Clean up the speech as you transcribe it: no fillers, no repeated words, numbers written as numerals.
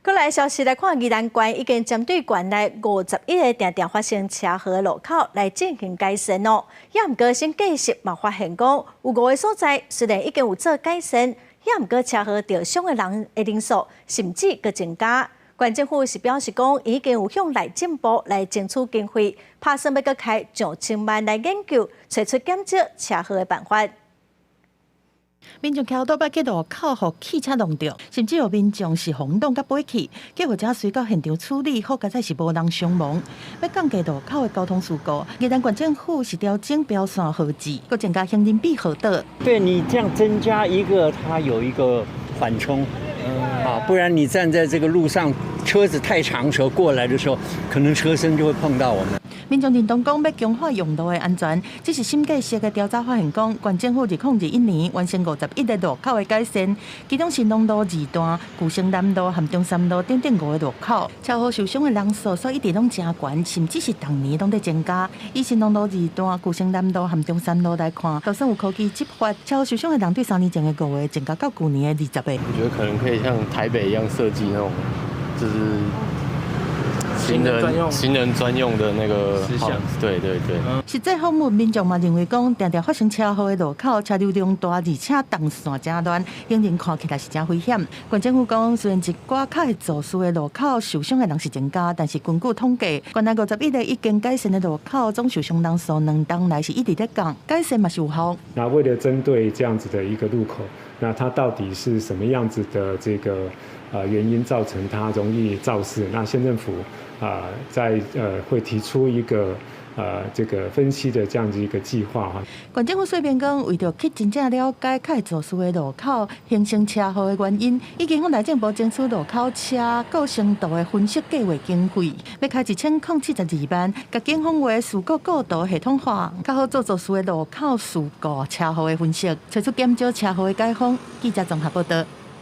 閣來消息來看，宜蘭縣已經針對縣內51個定定發生車禍的路口來進行改善哦。也毋過審計室嘛發現講，有五個所在雖然已經有做改善，也毋過車禍著傷的人的人數甚至閣增加。縣政府是表示講，已經有向內政部來爭取經費，拍算欲閣開上千萬來研究，揣出減少車禍的辦法。民眾徛倒擺去路口，予汽車挵著，甚至有民眾是予擋甲飛去，救護車隨到現場處理，好佳哉是無人傷亡。欲降低路口的交通事故，宜蘭縣政府是調整標線號誌，閣增加行人避雨道。對你這樣增加一個，它有一個緩衝，啊，不然你站在這個路上，車子太長時候過來的時候，可能車身就會碰到我們。民眾認同講欲強化用路的安全，只是審計室的調查發現講，縣政府2021年完成51個路口的改善，其中新農路二段、舊生南路和中山路等等五個路口，車禍受傷的人數所一直攏誠懸，甚至是逐年攏佇增加。以新農路二段、舊生南路和中山路來看，就算有科技執法，車禍受傷的人對3年前的五個增加到舊年的20個。我覺得可能可以像台北一樣設計那種，就是行人專用的那個，對對對。實際訪問民眾嘛認為講，定定發生車禍的路口，車流量大，而且動線誠亂，行人看起來是誠危險。縣政府講，雖然一寡較會肇事的路口受傷的人是增加，但是根據統計，縣內51個已經改善的路口，總受傷人數2冬來是一直咧降，改善嘛是有效。那為了針對這樣子的一個路口，那它到底是什麼樣子的這個原因造成它容易肇事？那縣政府啊，在會提出一個這個分析的這樣子一個計劃哈。縣政府說明講，為著去真正了解較會肇事的路口形成車禍的原因，已經向內政部爭取路口車過程圖的分析計劃經費，欲開1072萬，共警方的事故過圖系統化，較好做肇事的路口事故車禍的分析，揣出減少車禍的解方。記者綜合報道。